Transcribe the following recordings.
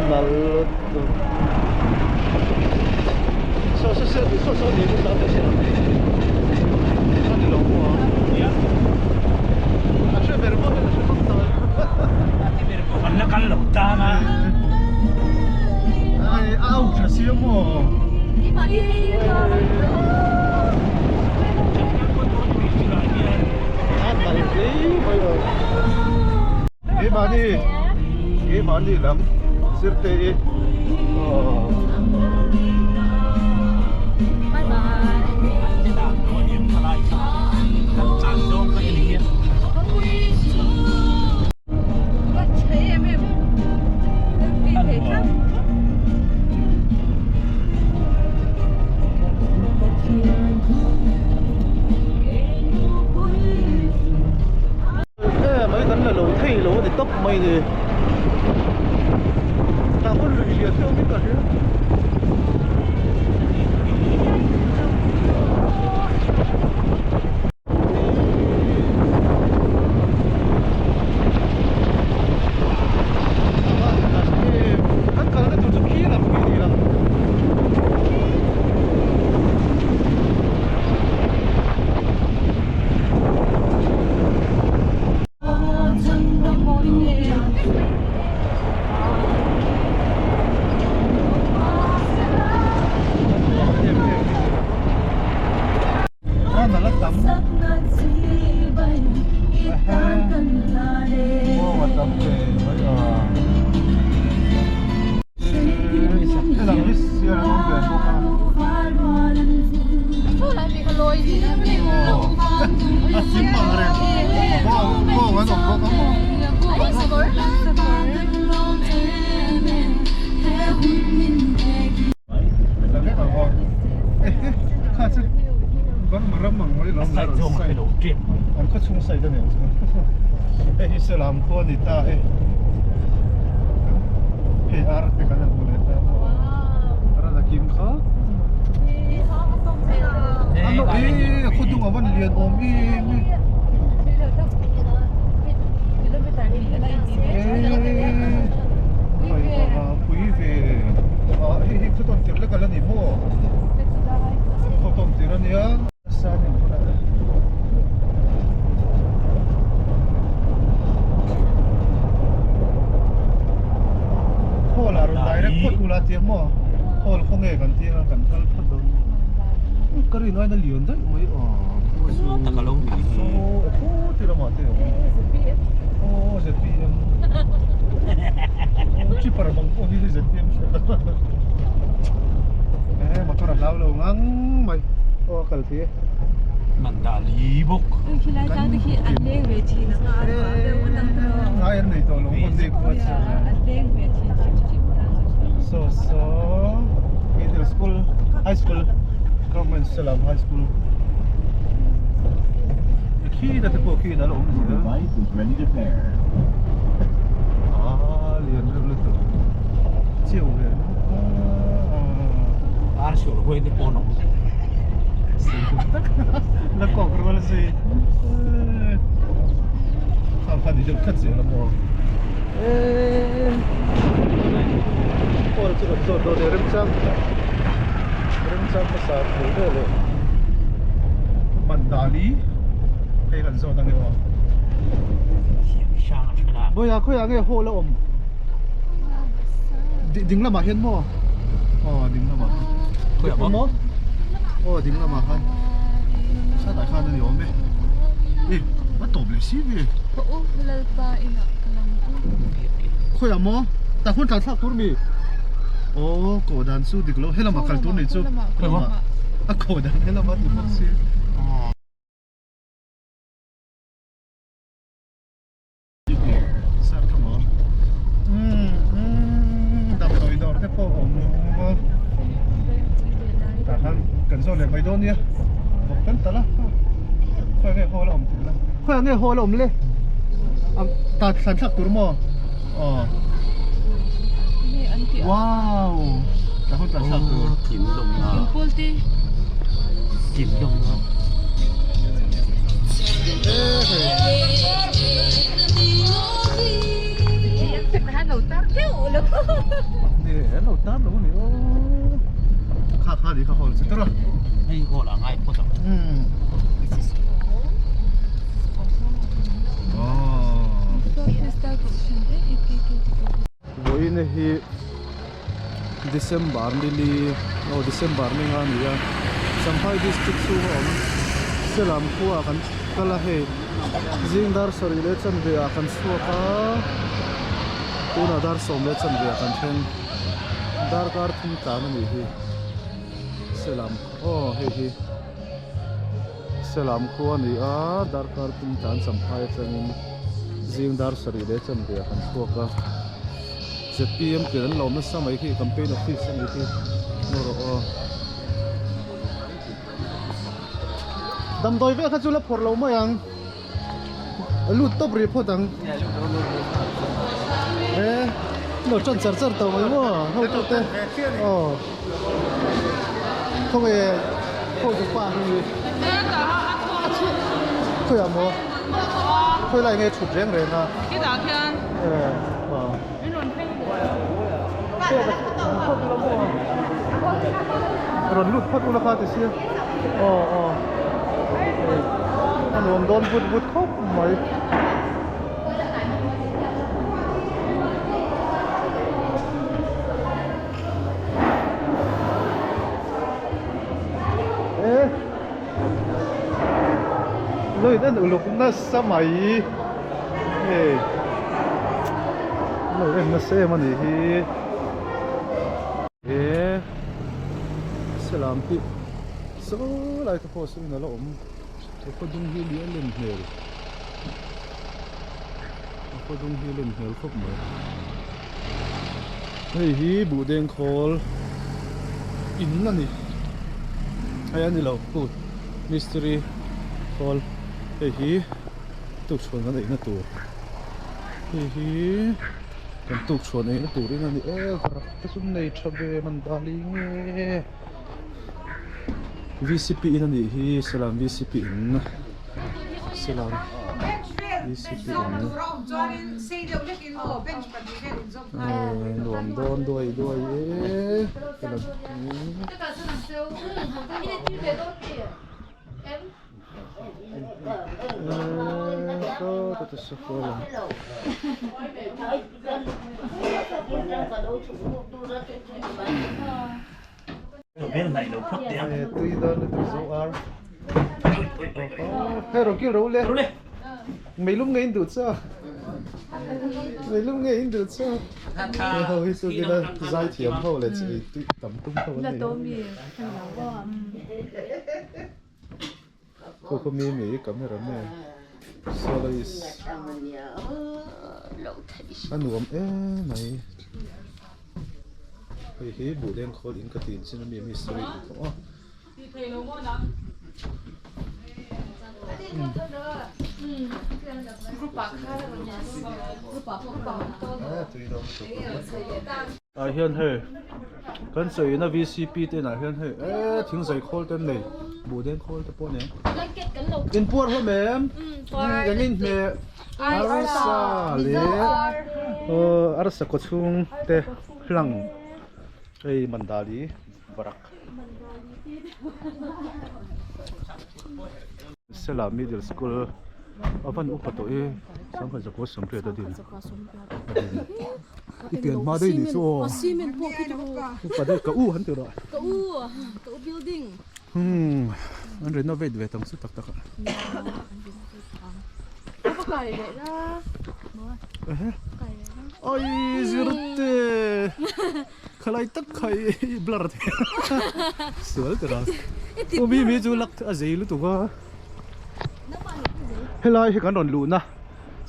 Nal lutuk. Saw saw saw saw saw ni saw te saw. Saw ni lo mo. A hre ber pawh hian a hre vak ta. An la kal lo tan a. Ai a au tha sia maw. A nal hle mai a. Keimahni keimahni lam zirte i aw. E mai kan la lo thei lo a ni tawp mai ni tah pawn lui lian deuh in ka hria. Kan kalna tur chu khi lam khi a ni a. An khaw chhung side a ni ang chu hei hi Selam khua a ni ta e hei ar te kan han hmu leh ta maw ar a la kim kha ano e a khaw dung a van lian awm em e pui ve ah hei hi khaw tawn tir lek ala ni maw khaw tawn tir ania Hall ah rawn direct phawt ula tia maw hall khaw nge kan tia kan kal phawt dawn ka rin aiin a lian daih mai aw saw khaw ti lamah te a awm aw zpm tripper bang pawh hi zpm e motor a hlau lo ngang mai aw a kal thei e Mandali bawk Khilai tlang te khi an leng ve thin ang a ngai an nei tawh lo maw nek pawh chu an leng ve thin hrim hrim so so middle school high school government Salam high school khi na te pawh khi na lo awm zel ah lian reuh lutuk chiu ve ah ar sual huai te pawh an awm la kawk rual zui khang khan i deuh tlat zel a maw Hall chu kan zawt dawn e remchang remchang hmasa hmuh vel e Mandali hei kan zawt ang e aw Bawiha khawiah nge hall a awm ding lamah hian maw aw ding lamah khawiah maw aw ding lamah khan satah khan a ni awm e e a tawp leh si ve khawiah maw tah hun tlan thlak tur mi aw koh dan chu dik lo helamah kal tur ni chu a koh dan helamah ti bawk si. Damdawi dawr te pawh a awm a tah khan kan zawh leh mai dawn nia bawk tan tal a khawiah nge hall a awm tih la khawiah nge hall a awm le tah thlan thlak tur maw aw wow tah hun tlan thlak tur hram lo ani aw kha kha ni kha hall chu tawrh a hei hall ah ngai phawt ang umm vawiin hi December ni li aw December ni nga a ni a Champhai district chhunga awm Selam khua ah kan kal a hei zing dar sarih leh chanve ah kan chhuak a tunah dar sawm leh chanve ah kan thleng darkar thum tlan a nih hi Selam aw hei hi Selam khua a ni a darkar thum tlan Champhai atangin zing dar sarih leh chanve ah kan chhuak a. Zpm tir an lo nasa mai khi campaign office a ni khi maw rawh aw. Damdawi vel kha chu la phawrh lo mai ang a lut tawp rih phawt ang e lo tan char char tawh mai maw ho tu te aw khawnge ho tu pa hi khawiah maw khawilai nge thut reng reng a. Rawn lut phawt ula kha ti sia aw aw a nuam dawn vut vut khawp mai. E lo in en uluk nasa mai. Hei lo en nasa em a nih hi he salam hi saw lai te pawh saw in a la awm he khaw dung hi a len hmel a khaw dung hi a len hmel khawp mai hei hi buhdeng khawl in a ni hei a ni lo mistiri khawl hei hi. Tukchhuan kan eihna tur hei hi kan tukchhuan eihna turin a ni e varak te chu nei tha ve man dali nge vcp in a nih hi salam vcp in salam vcp in nuam dawn duai duai e Meilum ngei in duh chu a meilum ngei in duh chu a ho hi chu kila zaithiam ho leh chi tui tam tum ho an ni. Khaw khaw mi mi camera man soloist a nuam em mai hei hi buh leng khawl in ka tin chin a mi mistiri tih pawh a. Ah hian hei kan chawina vcp te inah hian hei eee thing zai khawl te an nei buh deng khawl te pawh a ni ang in puar hlawm em eng in hmeh arsa leh aw arsa kaw chhung te hlang hei mandali varak Sela middle school a van upa tawh e sangha zakua sawmriat a din i pian hma daih nih chu aw cement pawh khi chu upa daih ka u han ti rawh ka u ka u building hmm an renovate ve tam chu tak tak a ka kai leh la oi zirte khalai tak kha i blur thei sual tira u mi mi chu lak a zei lutuk a helai hi kan rawn luhna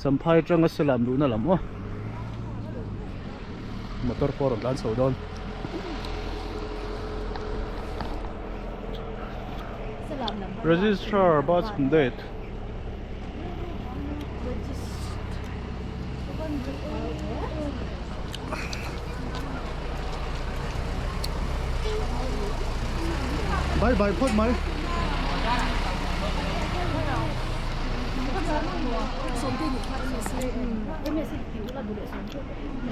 Champhai atanga Selam luhna lam aw motor pawh a rawn tlan chho dawn Registrar birth date Bye bye phawt mai.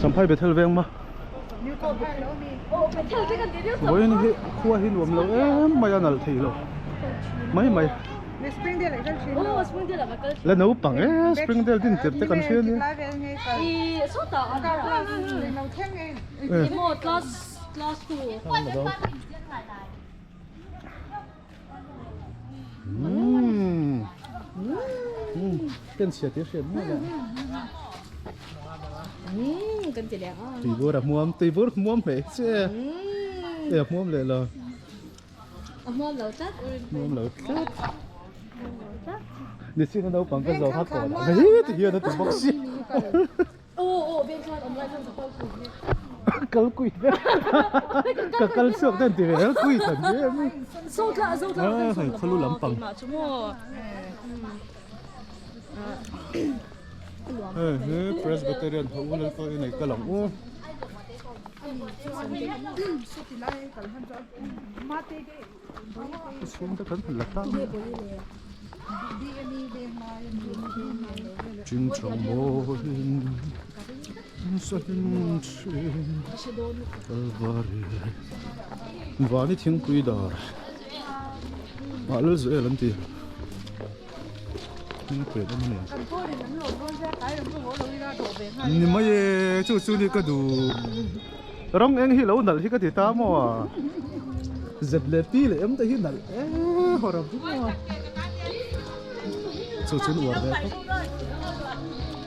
Champhai Bethel veng ma. Vawiin hi khua hi nuam lo em mai a nalh thei lo mai mai. La naupang e Springdale din tir te kan hria nia. Tuibur a hmuam tuibur hmuam hmeh che e a hmuam leh lo a hmuam lo tlat hmuam lo tlat ni chin a naupang ka zawh kha kawh lah hei ti hian a ti bawk si Kal kui ber ka kal chhuak dawn ti ve kal kui tak ve a mi. Ah hei khaw lu lampang. Hei hi Presbyterian ho u lalpa in ei kal ang u. Chhung te kan han la ta mai a. Chingchang mawiin sahin thin Kalvari Vani thingpui dar ah lal zel an ti thingpui an awm a ni ni mai e chu chu ni ka duh. Rawng eng hi lo nalh hi ka ti ta maw a? Zep leh pi leh em te hi nalh e haw ram chu maw a? Chu chu an uar ve khawp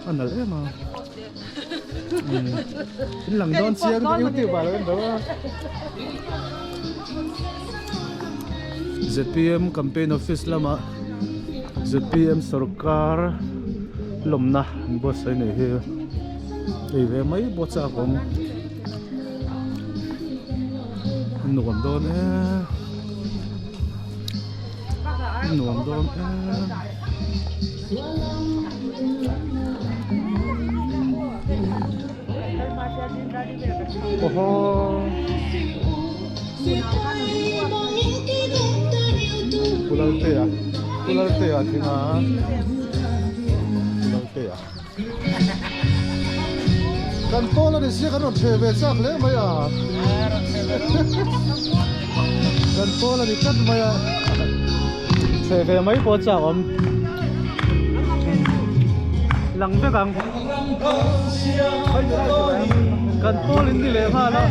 a nalh em a in lang dawn chiang te youtube ah lo en do a zpm campaign office lamah zpm sorkar lawmna an buatsaih a nih hi. Ei ve mai pawh chak awm nuam dawn e nuam dawn e. Awhaw Pu Laltea Pu Laltea thinga Pu Laltea. Kan pawl a ni sia kan rawn hreh ve chak hle mai a Kan pawl a ni tlat mai a Hreh ve mai pawh chak awm Lang vek ang Kan pawl in ni leh nghal a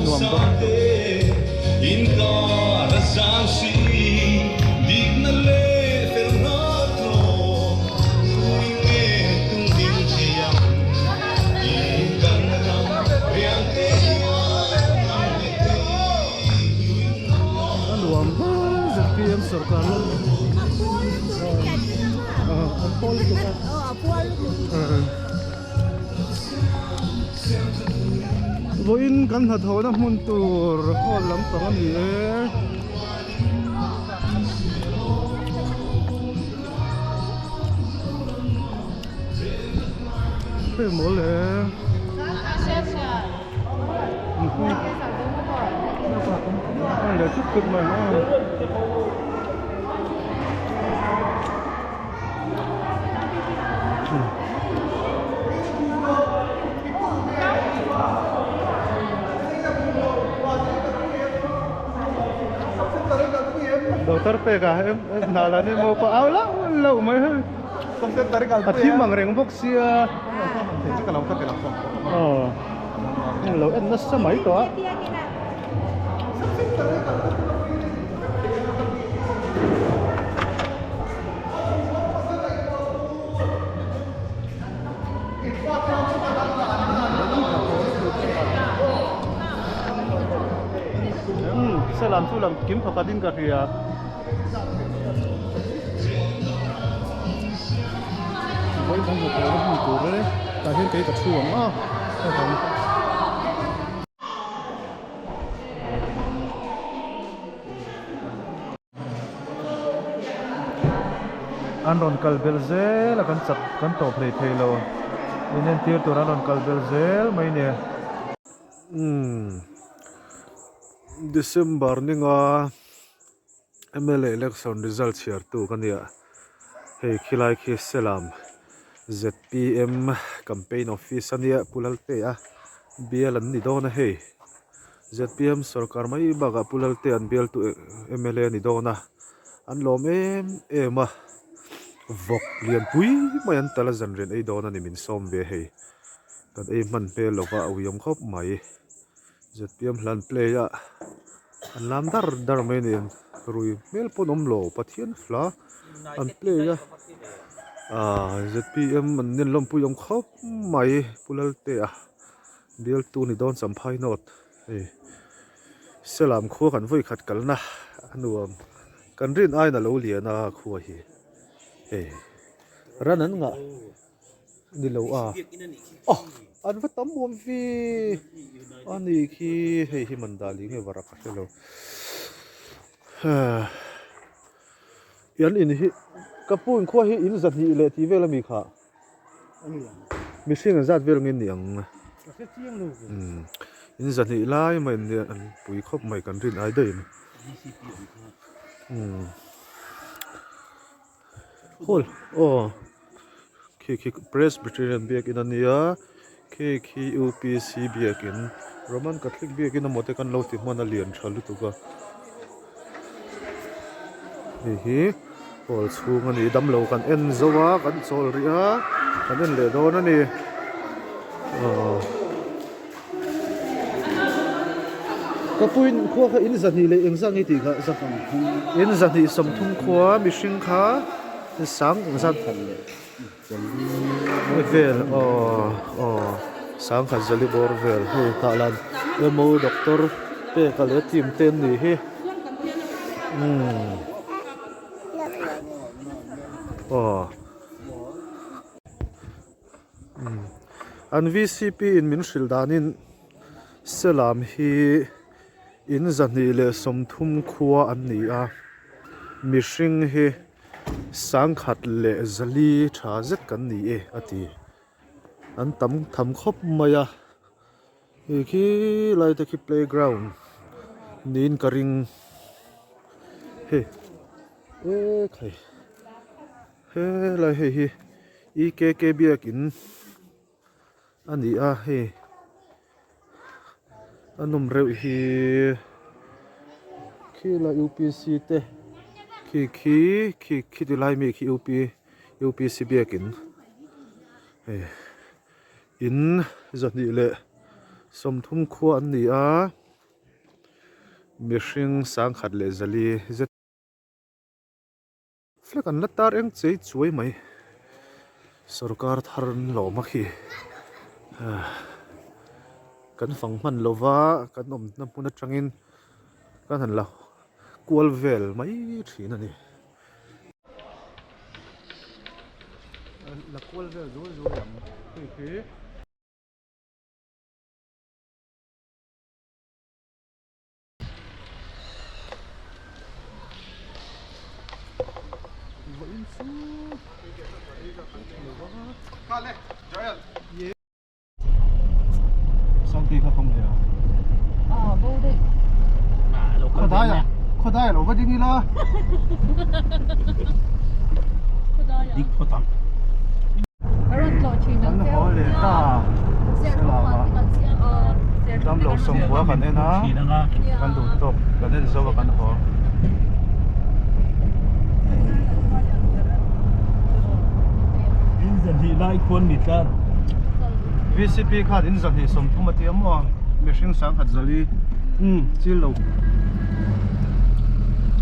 Nuam bawk. A nuam hle zpm sorkar lam an pawl lutuk a. Vawiin kan hnathawhna hmun tur hall lampang a ni e. Hei mawl e. A leh chut chut mai a. Doctor pek a hna la ni maw pawh au lauh lauh mai hei a thim ang reng bawk sia aw lo en nasa mai tawh a. Salam chu lam kim pakhat in ka hria. Vawi kan hmu tur a hmun tur e tah hian kei ka thu ang a. An rawn kal belh zel a kan chak kan tawp hlei thei lo in entir tur an rawn kal belh zel mai nia. Umm December ninga mla election result chhiar tu ka nia hei khilai khi Selam. Zpm campaign office a nia Pu Laltea bial an ni dawn a hei zpm sorkar mai bakah Pu Laltea an bialtu mla a ni dawn a an lawm em em a vawk lian pui mai an tal a zanrian ei dawn a ni min sawm ve hei kan ei hman hmel lova a uiawm khawp mai zpm hlan play a an lam dar dar mai a ni rui hmel pawn awm lo Pathian hla an play a ahh zpm an nen lawmpui awm khawp mai Pu Laltea bialtu ni dawn Champhai North hei Selam khua kan vawi khat kalna a nuam kan rin aiin a lo lian a khua hi hei ran an ngah. Ni lo a aw an va tam awm ve a ni khi hei hi mandali nge var a ka hre lo an in hi ka pu in khua hi in zahnih leh tih vel ami kha mihring an zat vel nge ni ang in zahnih lai mai an nia an pui khawp mai kan rin ai daih umm. Hall aw khi khi Presbyterian biakin a nia khi khi U_P_C biakin Roman Catholic biakin emaw te kan lo ti hman a lian tha lutuk a hei hi hall chhung a ni damlo kan en zo a kan chawl rih a kan en leh dawn a ni aw. Ka puin khua kha in zahnih leh engzah nge tih kha in zahnih sawmthum khua mihring kha sang engzat vel aw aw sangkhat zali bawr vel hei tah lan emaw doctor peka leh team te an nih hi umm aw. An vcp in min hrilh danin Selam hi in 230 khua an ni a, mihring hi 104 tha zet kan ni e a ti. An tam tham khawp mai a, hei khi lai te khi playground niin ka ring hei ekhai. Helai hei hi EKK biakin a ni a hei a nawm reuh hi khilai UPC te khi khi khi khiti lai mi khi UP UPC biakin hei in 230 khua an ni a mihring 104 zet. Flag an la tar eng chei chuai mai sorkar thar an lawm a khi kan fang hman lova kan awmna hmun atangin kan han la kual vel mai thin a ni. La kual vel zul zul ang hei hi. Damlo sawmkua kan en a kan duh tawk kan en zo a kan haw. VCP khan in 230 a ti a maw mihring 104 umm chil lo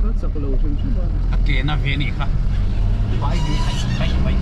kal chak lo hrim hrim a. A ke na ve a nih kha. Vai hi a in daih mai.